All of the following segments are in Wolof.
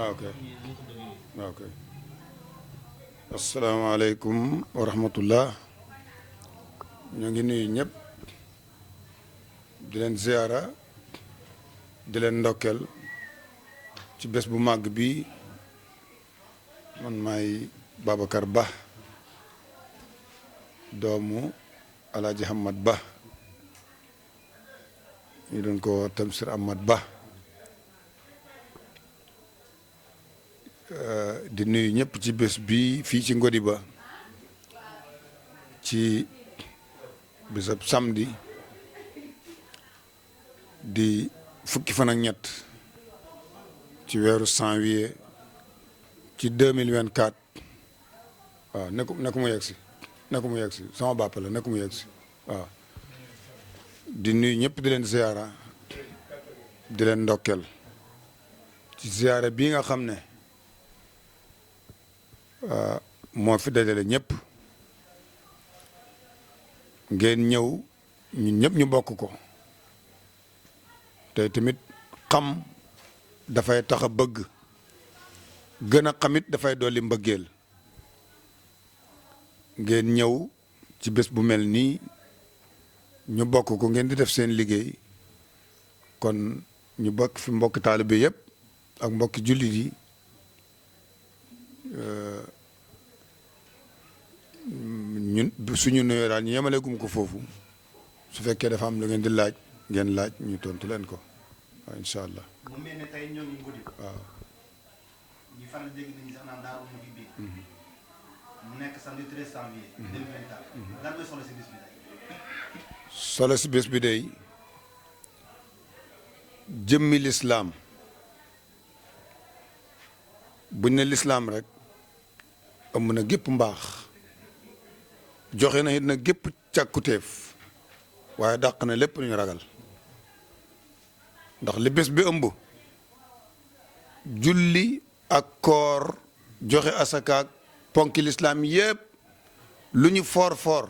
ok ok asalaamaaleykum wa rahmatullah ñu ngi nuyu ñëpp di leen ziara di leen ndokkel ci bés bu màgg bi man maay Babacar Ba doomu Alaaji Hamad Ba ñu doon ko Tamsir Ahmad Ba di nuyu ñëpp ci bés bi fii ci Ngodiba ci bésab samedi di fukki fan ak ñett ci weeru janvier ci 2024 waaw nekku mu yegg si sama bàpp la nekku mu yegg si waaw di nuyu ñëpp di leen ziara di leen ndokkel ci ziara bii nga xam ne moo fi dajale ñëpp ngeen ñëw ñun ñëpp ñu bokk ko te tamit xam dafay tax a bëgg gën a xamit dafay dolli mbëggeel ngeen ñëw ci bés bu mel nii ñu bokk ko ngeen di def seen liggéey kon ñu bokk fi mbokki taalibe yëpp ak mbokki jullit yi ñun suñu nuyoo daal ñu yemaleegum ko foofu su fekkee dafa am lu ngeen di laaj ngeen laaj ñu tontu leen ko waaw incha allah. mu mel ne tey ñoo ngi Ngodiba. waaw. ñu faral dégg nañu sax naan Daaru Muhibbi mu nekk samedi 13 janvier 2024. lan mooy solo si bés bi tey. solo si bés bi day jëmmi lislaam buñ ne lislaam rek ëmb na gépp mbaax joxe na it na gépp càkkutéef waaye dàq na lépp lu ñu ragal ndax li bés bi ëmb julli ak koor joxe asakaak ponki lislaam yépp lu ñu foor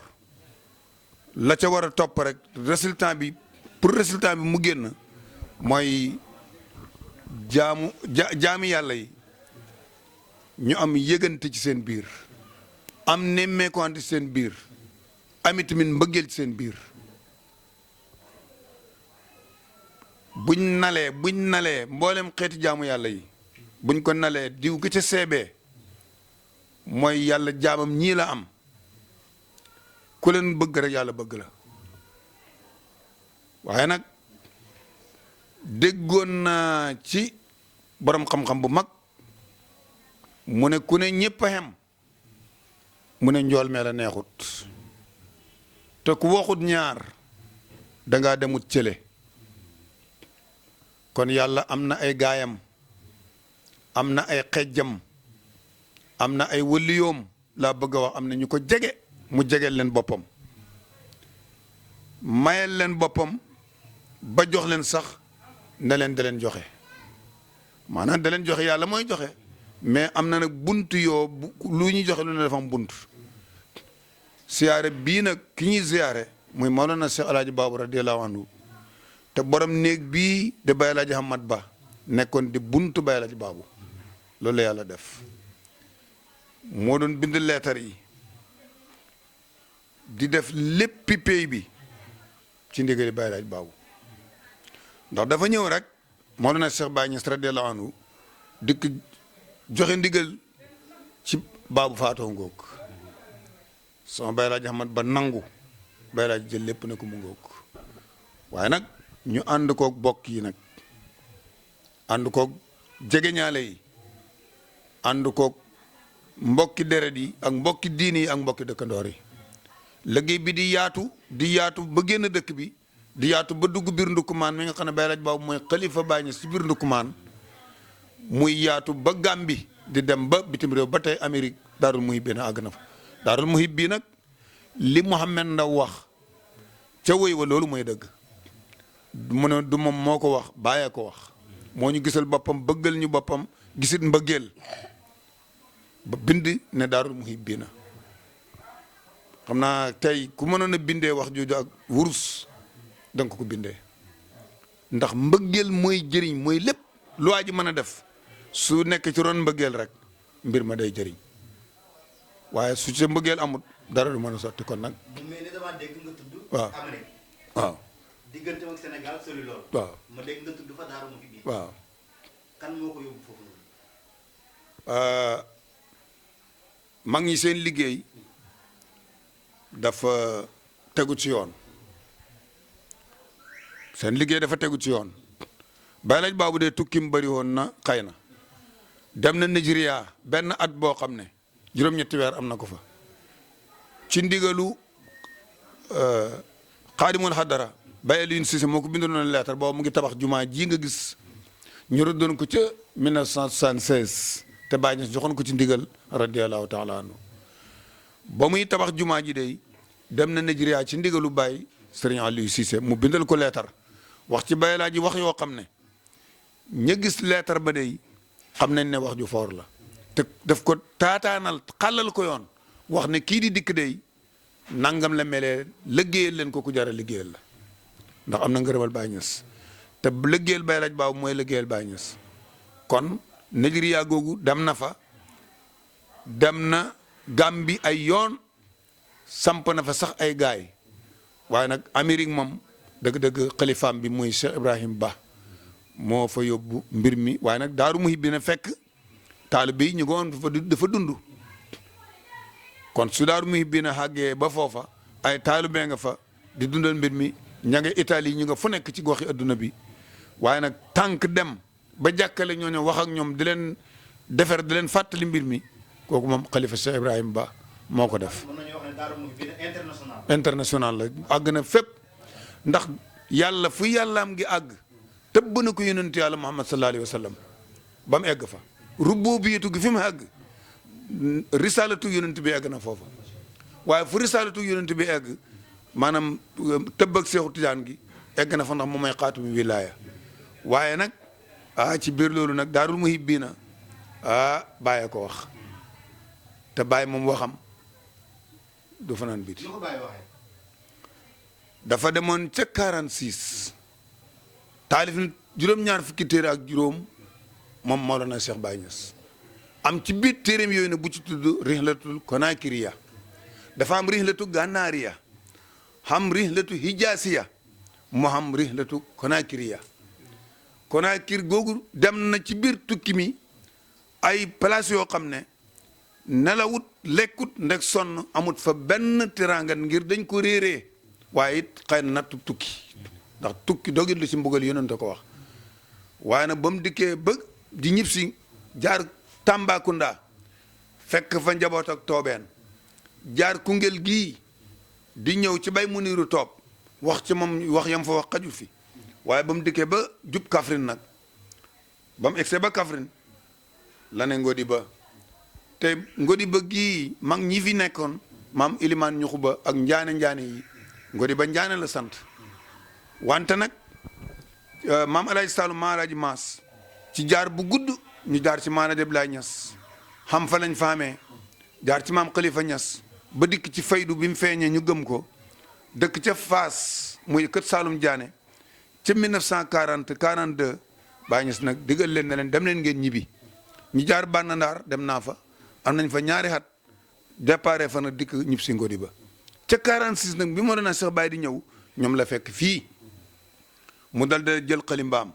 la ca war a topp rek résultat bi pour résultat bi mu génn mooy jaami yàlla yi ñu am yëgante ci seen biir am nemmeekuwante ci seen biir am itamit mbëggeel ci seen biir buñ nalee mboolem xeeti jaamu yàlla yi buñ ko nalee diw gi ca seebee mooy yàlla jaamam ñii la am ku leen bëgg rek yàlla bëgg la waaye nag déggoon naa ci borom xam-xam bu mag mu ne ku ne ñëpp a xem mu ne njool mee la neexut te ku waxut ñaar dangaa demut cële kon yàlla am na ay gaayam am na ay xejjam am na ay wëliyoom laa bëgg a wax am na ñu ko jege mu jegeel leen boppam mayel leen boppam ba jox leen sax ne leen da leen joxe maanaam da leen joxe yàlla mooy joxe mais am na nag bunt yoo lu ñuy joxe lu ne dafa am bunt siyaare bii nag ki ñuy siyaare muy Mawlana Cheikh Alaaji Baabu radiyallahu anhu te borom néeg bii de Baye Alaaji Hamad Ba nekkoon di buntu Baye Alaaji Baabu loolu la yàlla def moo doon bind leetar yi di def léppi pay bi ci ndigali Baye Alaaji Baabu ndax dafa ñëw rek Mawlana Cheikh Baye Niass radiyallahu anhu dikk joxe ndigal ci baabu faatoo ngoog sama Baye Alaaji Hamad Ba nangu Baye Alaaji jël lépp ne ko mu ngoog waaye nag ñu ànd koog bokk yi nag ànd koog jegeñaale yi ànd koog mbokki deret yi ak mbokki diini yi ak mbokki dëkkandoor yi liggéey bi di yaatu ba génn dëkk bi di yaatu ba dugg biir Ndoukoumane mi nga xam ne Baye Alaaji Baabu mooy xalifa Baye Niass ci biir Ndoukoumane muy yaatu ba Gàmbi di dem ba bitim réew ba tey Amérique Daarul Muhibbi na àgg na fa Daarul Muhibbi nag li Mouhamed Ndaw wax ca woy wa loolu mooy dëgg mu ne du moom moo ko wax bàyyee ko wax moo ñu gisal boppam bëggal ñu boppam gisit mbëggeel ba bind ne Daarul Muhibbi na xam naa tey ku mënoon a bindee wax jooju ak wurus danga ko bindee ndax mbëggeel mooy jëriñ mooy lépp lu waa ji mën a def su nekk ci ron mbëggeel rek mbir ma day jëriñ waaye su ci mbëggeel amut dara du mën a sotti kon nag. mu mel ni damaa dégg nga tudd. waaw Amérique. waaw. diggante ak Sénégal sori lool. waaw ma dégg nga tudd fa Daaru Muhibbi. waaw. kan moo ko yóbbu foofu noonu. mag ñi seen liggéey dafa tegu ci yoon seen liggéey dafa tegu ci yoon Baay Laaj Baabu dee tukkim bëri woon na xëy na dem na Nigeria benn at boo xam ne juróom-ñetti weer am na ko fa ci ndigalu xaadimul xadara Baye Alioune Cissé moo ko bindoon na leetar boobu mu ngi tabax jumaa ji nga gis ñu rëddoon ko ca 1976 te Baye Niass joxoon ko ci ndigal radiyallahu taala anhu ba muy tabax jumaa ji day dem na Nigeria ci ndigalu Baye Serigne Aliou Cissé mu bindal ko leetar wax ci Baye Laaji wax yoo xam ne ña gis leetar ba day xam nañ ne wax ju foor la te daf ko taataanal xàllal ko yoon wax ne kii di dikk day nangam la melee liggéeyal leen ko ku jara liggéeyal la ndax am na ngërëmal Baye Niass te liggéeyal Baye Laaj Baabu mooy liggéeyal Baye Niass kon Nigeria googu dem na fa dem na Gambie ay yoon samp na fa sax ay gaay waaye nag Amérique moom dëgg-dëgg xalifaam bi muy Cheikh Ibrahim Ba moo fa yóbbu mbir mi waaye nag Daaru Muhibbi na fekk taalibe yi ñu ko woon dafa dund kon su Daaru Muhibbi na xàggee ba foofa ay taalibe nga fa di dundal mbir mi ña nga Italie ñu nga fu nekk ci goxi adduna bi waaye nag tànk dem ba jàkkale ñooñu wax ak ñoom di leen defar di leen fàttali mbir mi kooku moom xalifa Cheikh Ibrahim Ba moo ko def. mën nañu wax ne Daaru Muhibbi international. international la àgg na fépp ndax yàlla fu yàllaam gi àgg tëbb na ko yonent yàlla Muhammad sallallahu alayhi wa sallam ba mu egg fa rububiyatu gi fi mu àgg risalatu yonent bi egg na foofa waaye fu risalatu yonent bi egg maanaam tëbb ak Seexu Tijaan gi egg na fa ndax moom may xaatumi wilaaya waaye nag ci biir loolu nag Daarul Muhibbi na bàyyee ko wax te bàyyi moom waxam du fanaan biti lu ko Baye waxee. dafa demoon ca 46 taalif na juróom-ñaar fukki téere ak juróom moom Mawlana Cheikh Baye Niass am ci biir téereem yooyu ne bu ci tudd rihlatul konakiriya dafa am rihlatu gànnaariya xam rihlatu hijaasiya mu xam rihlatu konakiriya konakir googu dem na ci biir tukki mi ay place yoo xam ne nelawut lekkut ndek sonn amut fa benn teraanga ngir dañ ko réeree waaye it xëy na nattu tukki ndax tukki dogit lu ci mbugal yonente ko wax waaye nag ba mu dikkee ba di ñib si jaar Tambacounda fekk fa njaboot ak toobeen jaar Koungheul gii di ñëw ci bay mu niiru toob wax ci moom wax yam fa wax xaju fi waaye ba mu dikkee ba jub Kaffrine nag ba mu egsee ba Kaffrine la ne ngodi ba te ngodi ba gii mag ñi fi nekkoon maam ilimaan ñuxu ba ak njaane yi ngodi ba njaane la sant wante nag maam alaaji Saalum maa alaaji Maas ci jaar bu gudd ñu jaar ci maana Ablaay Ñas xam fa lañ faamee jaar ci maam Xalifa Ñas ba dikk ci faydu bi mu feeñee ñu gëm ko dëkk ca Faas muy kët Saalum Jaane ca 1940 42 Baay Ñas nag digal leen ne leen dem leen ngeen ñibbi ñu jaar Bànnandaar dem naa fa am nañ fa ñaari at déparé fa nag dikk ñib si ngodi ba ca 46 nag bi moo doon Cheikh Baye di ñëw ñoom la fekk fii mu dal da jël xalimbaam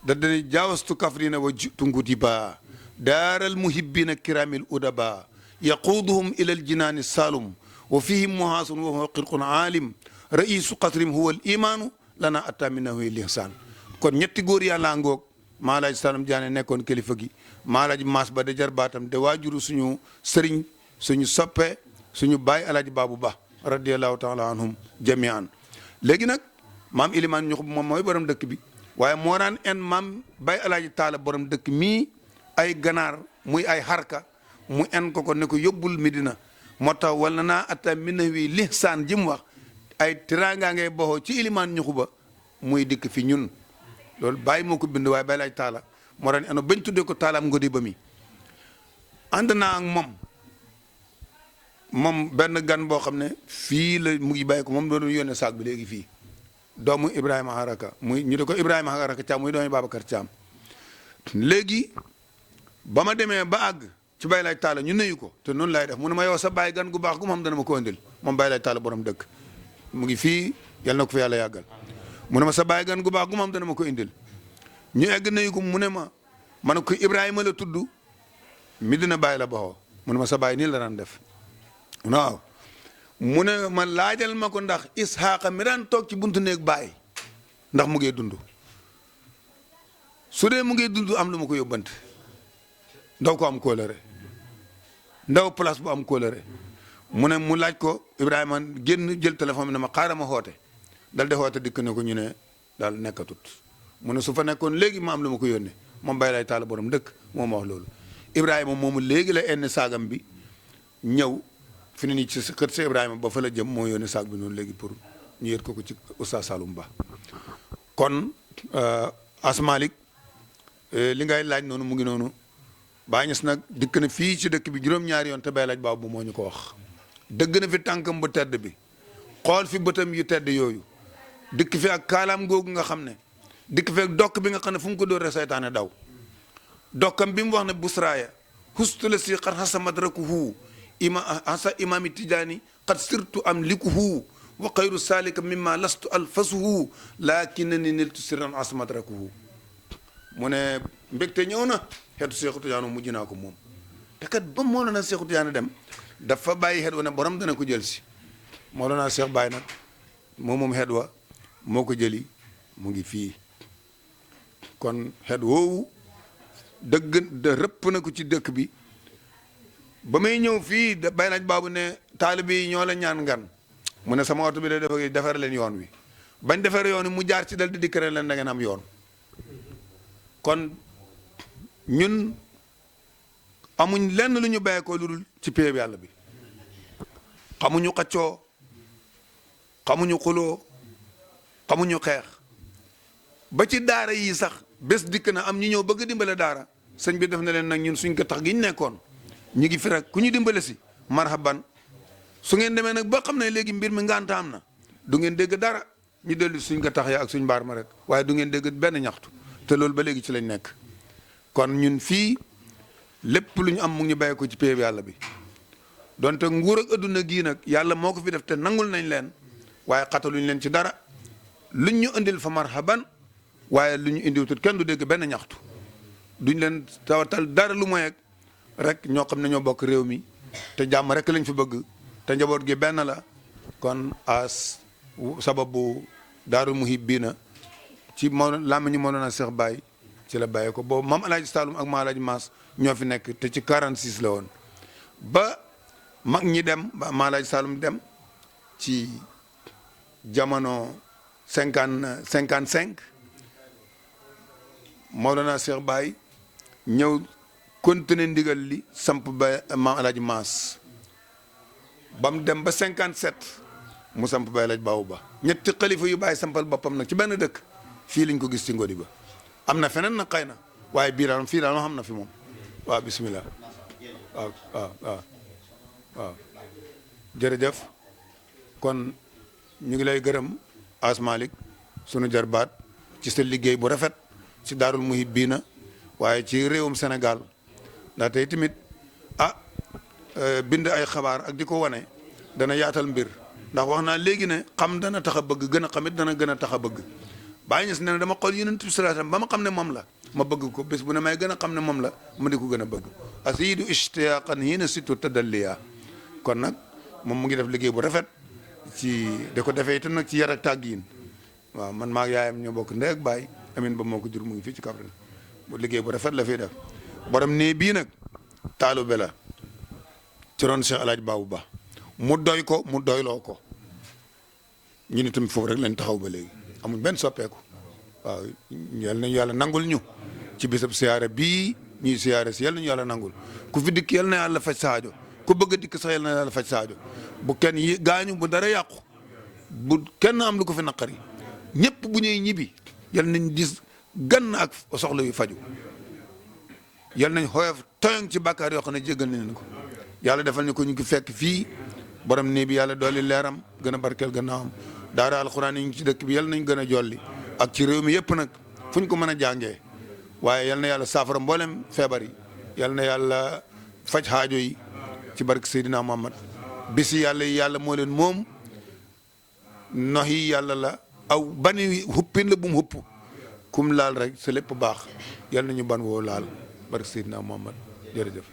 dal da jaawastu Kafrina wa jitu ngudi ba daaral muhibbina kiramil udaba yaquuduhum ila al jinaani saalum wa fihim muhaasun wa huwa xirqun aalim raisu qasrim huwa al imaanu lana atta minahu lihsaan kon ñetti góor yàlla ngoog maa laaj Saalum Jaane nekkoon kilifa gi maa laaj Maas ba de jar baatam de waajuru suñu sëriñ suñu soppe suñu baay alaaji Baabu Ba radiyallahu taala anhum jamian léegi nag maam ilimaan ñuxu moom mooy borom dëkk bi waaye moo daan en maam bay alaaji taala borom dëkk mii ay ganaar muy ay xarka mu en ko ne ko yóbbul Medina moo tax wala naa atta minawi lihsaan ji mu wax ay tiraanga ngay boxoo ci ilimaan ñuxu ba muy dikk fi ñun loolu bàyyi moo ko bind waaye bay laaj taala moo daan eno bañ tuddee ko taalaam ngodi ba mi ànd naa ak moom benn gan boo xam ne fii la mu ngi bàyyi ko moom doon yónnee saak bi léegi fii doomu Ibrahima Haraka muy ñu de ko Ibrahima Haraka Thiam muy doomu Babacar Thiam léegi ba ma demee ba àgg ci Baye Laaj Taala ñu nuyu ko te noonu lay def mu ne ma yow sa baay gan gu baax gu ma xam dana ma ko indil moom Baye Laaj Taala borom dëkk mu ngi fii yal na ko fi yàlla yàggal mu ne ma sa baay gan gu baax gu ma xam dana ma ko indil ñu egg nuyu ko mu ne ma ne ko Ibrahima la tudd Medina Baye la baxoo mu ne ma sa baay nii la daan def waaw mu ne ma laajal ma ko ndax Isxaaqa mi daan toog ci buntu néeg baay ndax mu ngi dund su dee mu ngi dund am lu ma ko yóbbante ndaw ko am kóolëre ndaw place bu am kóolëre mu ne mu laaj ko Ibrahima génn jël téléphone bi ne ma xaaral ma xoote dal de xoote dikk ne ko ñu ne daal nekkatut mu ne su fa nekkoon léegi ma am lu ma ko yónnee moom Baye Laaj Taala borom dëkk moom ma wax loolu Ibrahima moomu léegi la enn saagam bi ñëw fi ne nii ci kër sa Ibrahima ba fa la jëm moo yónnee saag bi noonu léegi pour ñu yët ko ci Oustaz Saloum Ba kon Asmalik li ngay laaj noonu mu ngi noonu Baay Ñas nag dikk na fii ci dëkk bi juróom-ñaari yoon te Baye Laaj Baabu moo ñu ko wax dëgg na fi tànkam bu tedd bi xool fi bëtam yu tedd yooyu dikk fi ak kaalaam googu nga xam ne dikk fi ak dokk bi nga xam ne fu mu ko dóoree saytaane daw dokkam bi mu wax ne busraaya hustula si xat xasa madrakuhu hasa imaami tijaani xat sirtu am likuhu wa xayru salika mimma lastu alfasuhu lakinani niltu sirran as madrakuhu mu ne mbégte ñëw na xeetu Seexu Tijaan mujj naa ko moom te kat ba Mawlana Seexu Tijaan dem dafa bàyyi xeet wa ne borom dana ko jël si Mawlana Seex Baay nag moom xeet wa moo ko jëli mu ngi fii kon xeet woowu dëgg rëpp na ko ci dëkk bi ba may ñëw fii Baye Laaj Baabu ne taalibe yi ñoo la ñaan ngan mu ne sama oto bi de dafa defar leen yoon wi bañ defar yoon wi mu jaar ci dal di dikkare leen da ngeen am yoon kon ñun amuñ lenn lu ñu bàyyi ko lu dul ci péeb yàlla bi xamuñu xaccoo xamuñu xuloo xamuñu xeex ba ci daara yi sax bés dikk na am ñu ñëw bëgg dimbale daara sëñ bi def na leen nag ñun suñ ko tax gi ñu nekkoon ñu ngi fi rek ku ñu dimbale si marhaban su ngeen demee nag ba xam ne léegi mbir mi nganta am na du ngeen dégg dara ñu dellu suñ ko tax ya ak suñ mbaar ma rek waaye du ngeen dégg benn ñaxtu te loolu ba léegi ci lañ nekk kon ñun fii lépp lu ñu am mu ngi ñu bàyyi ko ci péeb yàlla bi donte nguur ak adduna gii nag yàlla moo ko fi def te nangul nañ leen waaye xataluñ leen ci dara luñ ñu indil fa marhaban waaye lu ñu indiwutut kenn du dégg benn ñaxtu duñ leen tawatal dara lu moy rek ñoo xam ne ñoo bokk réew mi te jàmm rek lañ fi bëgg te njaboot gi benn la kon as sababu Daaru Muhibbiina ci làmmiñu Mawlana Seex Baay ci la bàyyee ko boobu maam Alaaji Saalum ak maam Alaaji Maas ñoo fi nekk te ci 46 la woon ba mag ñi dem ba maam Alaaji Saalum dem ci jamono 55 Mawlana Seex Baay ñëw continuer ndigal li samp ba maam Alaaji Maas ba mu dem ba 57 mu samp Baye Laaj Baabu Ba ñetti xalifa yu bàyyi sampal boppam nag ci benn dëkk fii lañ ko gis ci Ngodi ba am na feneen nag xëy na waaye bii daal fii daal xam na fi moom waaw bismillah waaw jërëjëf kon ñu ngi lay gërëm Asmalik sunu jarbaat ci sa liggéey bu rafet ci Daarul Muhibbiina waaye ci réewum Sénégal ndax tey tamit bind ay xabaar ak di ko wane dana yaatal mbir ndax wax naa léegi ne xam dana tax a bëgg gën a xamit dana gën a tax a bëgg Baay Ñas ne dama xool Yonent bi sallallahu alayhi wasallam ba ma xam ne moom la ma bëgg ko bés bu ne may gën a xam ne moom la ma di ko gën a bëgg asiidu ishtiyaqan hiina sittu tadalliya kon nag moom mu ngi def liggéey bu rafet ci da ko defee itam nag ci yar ak tàggiin waaw man maag yaayam ñoo bokk ndey ak baay amin ba moo ko jur mu ngi fii ci Kaffrine bu liggéey bu rafet la fiy def borom nee bii nag taalube la ci ron Cheikh El Hadj Babou Ba mu doy ko mu doyloo ko ñu ne tamit foofu rek lañ taxaw ba léegi amuñ benn soppeeku waaw yal nañu yàlla nangul ñu ci bisab siyaare bii ñuy siyaare si yal nañu yàlla nangul ku fi dikk yal na yàlla faj saajo ku bëgg a dikk sax yal na yàlla faj saajo bu kenn yi gaañu bu dara yàqu bu kenn am lu ko fi naqari ñëpp bu ñuy ñibbi yal nañ gis gann ak soxla yu faju yal nañ xoyof toyoŋ ci bàkkaar yoo xam ne jéggal nañ ko yàlla defal ñu ko ñu ngi fekk fii borom nii bi yàlla dolli leeram gën a barkeel gannaawam daara alxuraan yi ñu ci dëkk bi yal nañ gën a jolli ak ci réew mi yëpp nag fu ñu ko mën a jàngee waaye yal na yàlla saafara mboolem feebar yi yal na yàlla faj xaajo yi ci barke Seydina Muhammad bisi yàlla yi yàlla moo leen moom nox yi yàlla la aw bani xuppin la bu mu xupp kum laal rek sa lépp baax yal nañu ban woo laal barke Seydina Muhammad jërëjëf